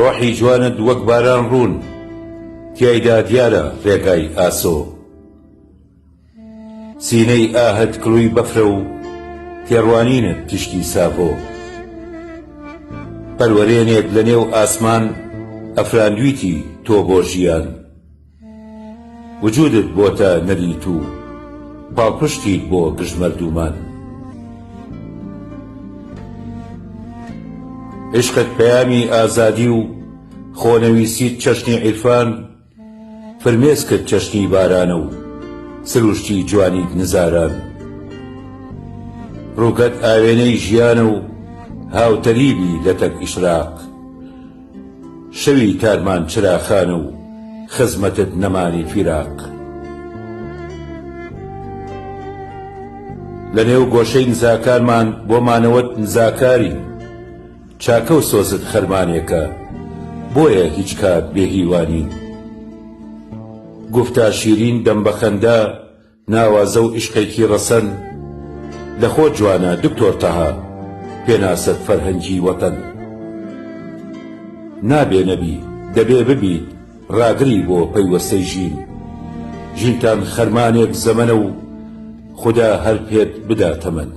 ڕۆحی جوانت وەک باران ڕوون، تیایدا دیارە ڕێگای ئاسۆ. سینەی ئاهت کڵووی بەفرە و تێڕوانینت تیشکی ساڤۆ. پەروەرێنێک لە نێو ئاسمان ئەفراندویتی تۆ بۆ ژیان. وجودت بۆتە نەریت و پاڵپشتیت بۆ گشت مەردوومان. عیشقت پەیامی ئازادی و خۆنەویستیت چەشنی عیرفان، فرمێسکت چەشنی بارانە و سروشتی جوانیت نزاران. ڕووکەت ئاوێنەی ژیانە و هاوتەریبی لەتەک ئیشراق. شەوی تارمان چراخانە و خزمەتت نەمانی فیراق. لە نێو گۆشەی نزاکانمان بۆ مانەوەت نزاکارین. چاکە و سۆزت خەرمانێکە بۆیە هیچ کات بێ هیوا نین. گوفتا شیرین دەم بە خەندە ناوازە و ئیشقێکی ڕەسەن لە خۆت جوانە دکتۆر تەها پێناسەت فەرهەنگی وەتەن. نابێ نەبی دەبێ ببیت ڕاگری بۆ پەیوەستەی ژین. ژینتان خەرمانێک زەمەنە و خودا هەر پێت بدا تەمەن.